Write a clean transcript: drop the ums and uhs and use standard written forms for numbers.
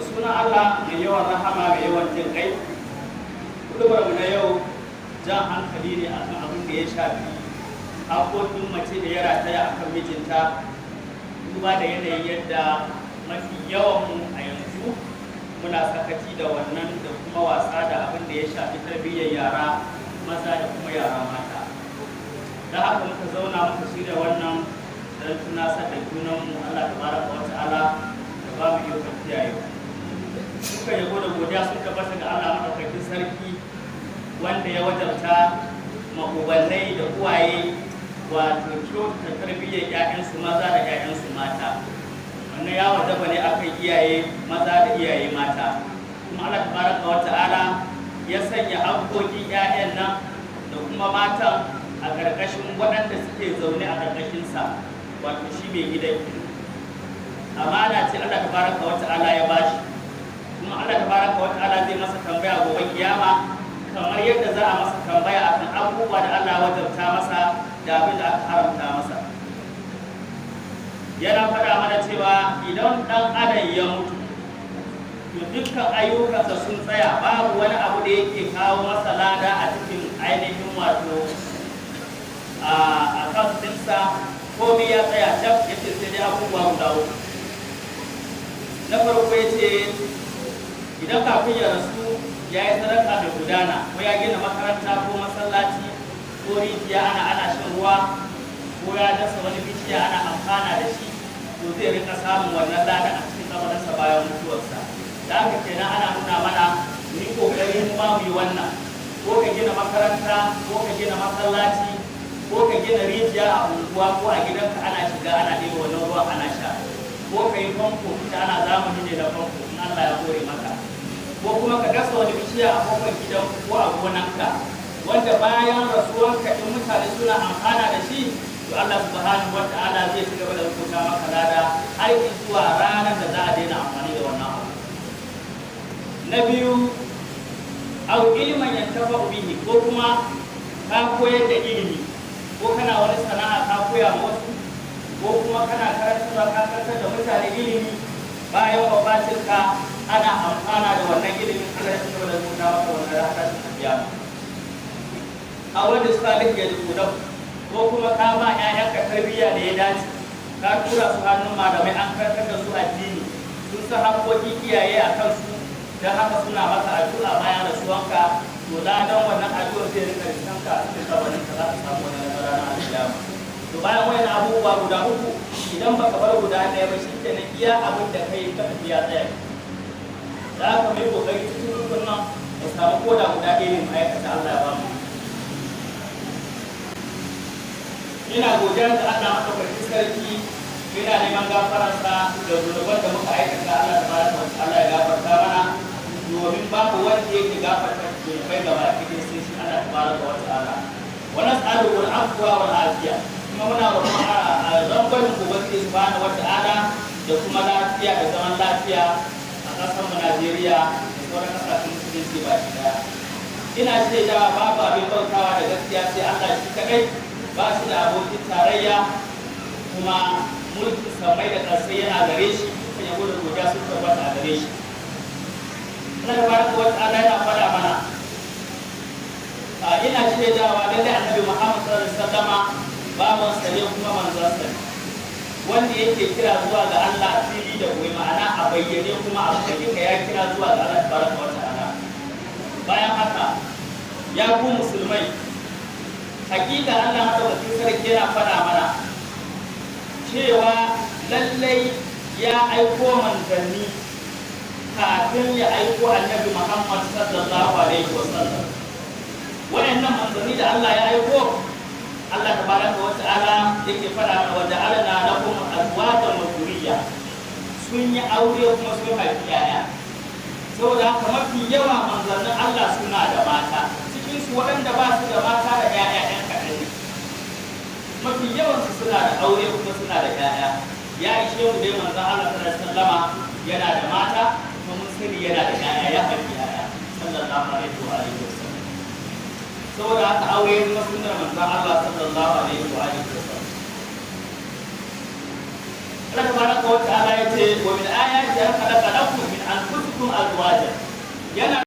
Sunan Allah mai yawan rahama, mai yawan jin kai. Hudubar mu na yau jan hankali ne akan abin da ya shafi haƙoƙin mace da ya rataya akan mijinta, duba da yanayin yadda mafi yawan mu a yanzu muna sakaci da wannan da kuma wasa da abin da ya shafi tarbiyyar yara maza da kuma yara mata. Da haka muka zauna muka shirya wannan don tunasar da junanmu. Allah tabaraka wa ta'ala da ba mu ikon kiyaye. Muka yabo da godiya sun tabbata ga Allah madaukakin sarki, wanda ya wajabta ma'ubannai da uwaye wato kyautata tarbiyyar 'ya'yansu maza da 'ya'yansu mata. Wannan ya wajaba ne akan iyaye maza da iyaye mata. Kuma Allah tabaraka wa ta'ala ya sanya haƙƙoƙin 'ya'yan nan da kuma matan a ƙarƙashin waɗanda suke zaune a ƙarƙashinsa, wato shi mai gidan. Amana ce Allah tabaraka wa ta'ala ya bashi, kuma Allah tabaraka wa ta'ala zai masa tambaya gobe kiyama, kamar yadda za a masa tambaya akan abubuwa da Allah ya wajabta masa da abin da aka haramta masa. Yana faɗa mana cewa idan ɗan adam ya mutu, to dukkan ayyukansa sun tsaya, babu wani abu da yake kawo masa lada a cikin ainihin wato a kan ɗinsa. Komai ya tsaya caf. Ya ce sai dai abubuwa guda uku. Na farko, ya ce idan kafin ya rasu ya yi sadaka mai gudana, ko ya gina makaranta ko masallaci ko rijiya ana shan ruwa, ko ya dasa wani bishiya ana amfana da shi, to zai rika samun wannan ladan a cikin kabarinsa bayan mutuwarsa. Da haka kenan ana nuna mana mu yi kokari mu ma mu yi wannan, ko ka gina makaranta, ko ka gina masallaci, ko ka gina rijiya a unguwa ko a gidanka, ana shiga ana ɗeba wannan ruwan ana sha, ko ka yi famfo, ita ana zamani ne da famfo, in Allah ya hore maka, ko kuma ka dasa wani bishiya a kofar gidan ko a gonanka, wanda bayan rasuwanka in mutane suna amfana da shi, to Allah subhanahu wata'ala zai ci gaba da rubuta maka lada har zuwa ranar da za a daina amfani da wannan abu. Na biyu, aw ilman yantafa'u bihi, ko kuma ka koyar da ilimi, ko kana wani sana'a ka koya ma wasu, ko kuma kana karantarwa, ka karantar da mutane ilimi, bayan wafatinka ana amfana da wannan ilimin, Allah ya ci gaba da rubuta maka wannan ranar tashin kiyama. Aw waladin salihin yad'u lahu, ko kuma ka ba ƴaƴanka tarbiyya da ya dace, ka tura su hannun malamai, an karantar da su addini, sun san haƙƙoƙin iyaye a kansu, don haka suna maka addu'a bayan rasuwanka, to ladan wannan addu'ar zai rika riskanka a cikin kabarin ka, za ka samu wannan ranar alkiyama. To bayan wayan abubuwa guda uku, idan baka bar guda ɗaya ba, shikenan, iya abin da kai ka tafi ya tsaya. Da haka mai kokari cikin ukun nan mu samu koda guda ɗaya ne mu aikata. Allah ya ba mu. Ina godiya da Allah madaukakin sarki, ina neman gafararsa da zunuban da muka aikata. Allah tabaraka wa ta'ala ya gafarta mana, domin babu wanda yake gafarta zunubai gaba ɗaya sai shi Allah tabaraka wa ta'ala. Wa nas'aluhu al-afwa wal afiya, kuma muna roƙon rangwamen Ubangiji subhanahu wa ta'ala da kuma lafiya da zaman lafiya a ƙasar mu Najeriya da sauran ƙasashen musulunci baki ɗaya. Ina shaidawa babu abin bautawa da gaskiya sai Allah shi kaɗai, ba shi da abokin tarayya, kuma mulkin samai da ƙasai yana gare shi. Kan yabo da godiya sun tabbata a gare shi. Allah tabaraka wa ta'ala yana faɗa mana, ina shaidawa lalle Annabi Muhammad sallallahu alaihi wasallama bawan sa ne kuma manzon sa ne, wanda yake kira zuwa ga Allah fili da goyi, ma'ana a bayyane kuma a bayyane ya kira zuwa ga Allah tabaraka wa ta'ala. Bayan haka, ya ku musulmai, hakika Allah madaukakin sarki yana faɗa mana cewa lallai ya aiko manzanni kafin ya aiko Annabi Muhammad sallallahu alaihi wasallam. Wayannan manzanni da Allah ya aiko, Allah tabaraka wa ta'ala yake faɗa mana, wa ja'alna lakum azwajan wa dhurriyya, sun yi aure kuma sun haifi yaya. Saboda haka mafi yawa manzannin Allah suna da mata. Cikin su waɗanda ba su da mata da yaya ɗan kaɗan ne. Mafi yawan su suna da aure kuma suna da yaya. Ya ishe mu dai, manzon Allah sallallahu alaihi wasallama yana da mata, kuma mun sani yana da yaya, ya haifi yaya, sallallahu alaihi wa alihi wasallam. Saboda haka aure ya zama sunnar manzon Allah sallallahu alaihi wa alihi wasallam. Allah tabaraka wa ta'ala yace, wa min ayati an khalaqa lakum min anfusikum. Afwaja. Yana